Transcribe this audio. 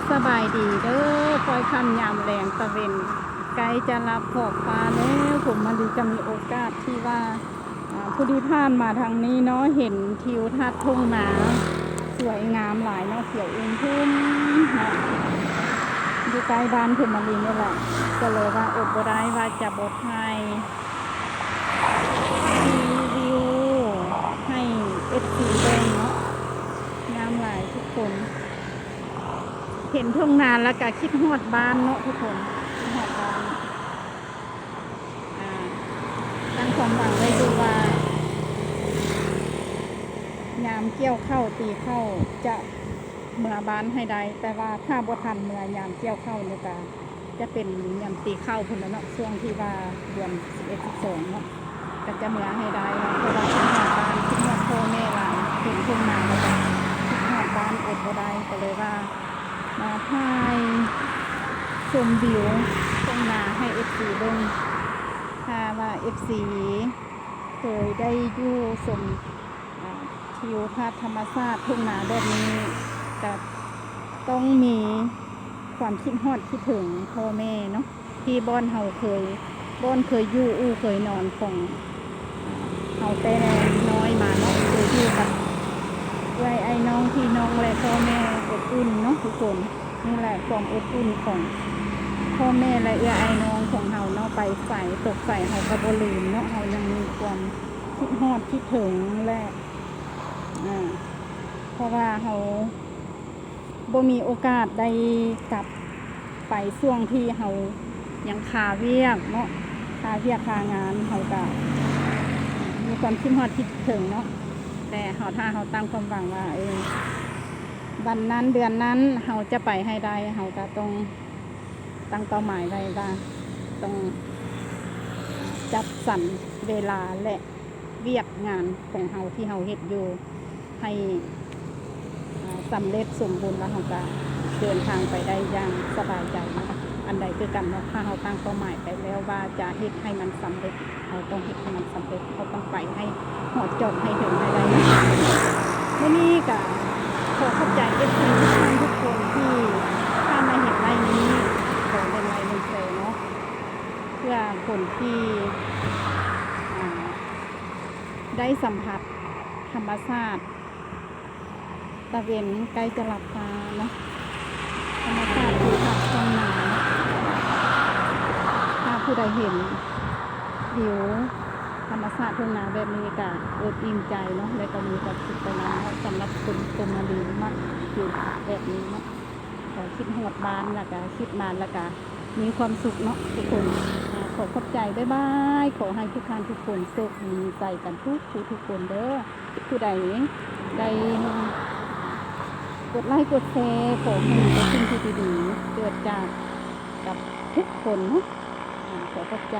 ສະບາຍດີເດີ ຄ່ອຍຄ່ຳຍາມແລງ ຕາເວັນໃກ້ຈະລັບຂອບຟ້າແລ້ວ. ຜົມມາລີກໍມີໂອກາດທີ່ວ່າ ອ່າ ຜູ້ທີ່ຜ່ານມາທາງນີ້ເນາະ ເຫັນທິວທັດທົ່ງນາສວຍງາມຫຼາຍເນາະ ຂຽວອຸ່ມເນາະ ຢູ່ໃກ້ບ້ານຜົມມາລີນີ້ແຫຼະ ກໍເລີຍວ່າອົດບໍ່ໄດ້ວ່າຈະບໍ່ຖ່າຍ ຣີວິວໃຫ້ເອັຟຊີເບິ່ງເນາະ ງາມຫຼາຍທຸກຄົນ. ເຫັນທົ່ງນາແລ້ວກະຄິດຮອດບ້ານເນາະທຸກຄົນ ຄິດຮອດບ້ານ. ອ່າ ຕັ້ງຄວາມຫວັງໄວ້ຢູ່ວ່າ ຍາມກ່ຽວເຂົ້າຕີເຂົ້າຈະເມືອບ້ານໃຫ້ໄດ້ ແຕ່ວ່າຖ້າບໍ່ທັນເມືອຍາມກ່ຽວເຂົ້ານີ້ກະ ຈະເປັນຍາມຕີເຂົ້າພຸ້ນລະເນາະ ຊ່ວງທີ່ວ່າເດືອນສິບເອັດ ສິບສອງເນາະ ກໍຈະເມືອໃຫ້ໄດ້ເນາະ ເພາະວ່າຄິດຮອດບ້ານ ຄິດຮອດພໍ່ແມ່ຫຼາຍ ເຫັນທົ່ງນາແລ້ວກໍຄິດຮອດບ້ານ ອົດບໍ່ໄດ້ ກໍເລີຍວ່າມາຖ່າຍຊົມວິວທົ່ງນາໃຫ້ເອັຟຊີເບິ່ງ. ຖ້າວ່າເອັຟຊີເຄີຍໄດ້ຢູ່ຊົມ ອ່າ ທິວທັດທຳມະຊາດທົ່ງນາແບບນີ້ ກະຕ້ອງມີຄວາມຄິດຮອດຄິດເຖິງພໍ່ແມ່ເນາະ ທີ່ບ່ອນເຮົາເຄີຍ ບ່ອນເຄີຍຢູ່ອູ່ເຄີຍນອນຂອງເຮົາແຕ່ນ້ອຍມາເນາະ ເຄີຍຢູ່ກັບເອື້ອຍອ້າຍນ້ອງພີ່ນ້ອງ ແລະ ພໍ່ແມ່ອົບອຸ່ນເນາະທຸກຄົນ. ນີ້ແຫຼະຄວາມອົບອຸ່ນຂອງພໍ່ແມ່ ແລະ ເອື້ອຍອ້າຍນ້ອງຂອງເຮົາເນາະ ໄປໃສຕົກໃສເຮົາກໍບໍ່ລືມເນາະ ເຮົາຍັງມີຄວາມ ຄິດຮອດຄິດເຖິງ ແລະ ເພາະວ່າເຮົາບໍ່ມີໂອກາດໄດ້ກັບໄປຊ່ວງທີ່ເຮົາຍັງຄາວຽກເນາະ ຄາວຽກຄາງານ ເຮົາກະມີຄວາມຄິດຮອດຄິດເຖິງເນາະ ແຕ່ເຮົາ ຖ້າເຮົາຕັ້ງຄວາມຫວັງວ່າ ເອີ ວັນນັ້ນເດືອນນັ້ນເຮົາຈະໄປໃຫ້ໄດ້ ເຮົາກະຕ້ອງ ຕັ້ງເປົ້າໝາຍໄວ້ວ່າຕ້ອງຈັດສັນເວລາ ແລະ ວຽກງານຂອງເຮົາທີ່ເຮົາເຮັດຢູ່ໃຫ້ ອ່າ ສຳເລັດສົມບູນ ແລ້ວເຮົາກະເດີນທາງໄປໄດ້ຢ່າງສະບາຍໃຈເນາະ. ອັນໃດຄືກັນເນາະ ຖ້າເຮົາຕັ້ງເປົ້າໝາຍໄປແລ້ວວ່າຈະເຮັດໃຫ້ມັນສຳເລັດ ເຮົາຕ້ອງເຮັດໃຫ້ມັນສຳເລັດ ເຮົາຕ້ອງໄປໃຫ້ຮອດຈອດໃຫ້ເຖິງໃຫ້ໄດ້. ມື້ນີ້ກະຂໍຂອບໃຈເອັຟຊີທຸກທ່ານທຸກຄົນທີ່ເຂົ້າມາເຫັນໄລຟ໌ນີ້ ຂໍເບິ່ງໄລຟ໌ແຊເນາະ ເພື່ອຄົນທີ່ ອ່າ ໄດ້ສຳຜັດທຳມະຊາດ ຕາເວັນໃກ້ຈະລັບຟ້າເນາະ ທຳມະຊາດທີ່ພັກທ້ອງນາເນາະ. ຖ້າຜູ້ໃດເຫັນວິວທຳມະຊາດທົ່ງນາແບບນີ້ກະອົບອີ່ມໃຈເນາະ ແລະ ກໍມີຄວາມສຸກໄປນຳເນາະ. ສຳລັບຄົນຄົມມາດີມັກວິວແບບນີ້ເນາະ ກໍຄິດຮອດບ້ານ ແລ້ວກະຄິດມາ ແລ້ວກະມີຄວາມສຸກເນາະທຸກຄົນ. ອາ ຂໍຂອບໃຈ ບາຍບາຍ. ຂໍໃຫ້ທຸກທ່ານທຸກຄົນໂຊກດີມີໄຊກັນທຸກຜູ້ທຸກຄົນເດີ. ຜູ້ໃດໄດ້ກົດໄລກົດແຊ ຂໍໃຫ້ມີແຕ່ສິ່ງທີ່ດີໆເກີດຈາກກັບທຸກຄົນເນາະ. ອາ ຂໍຂອບໃຈ.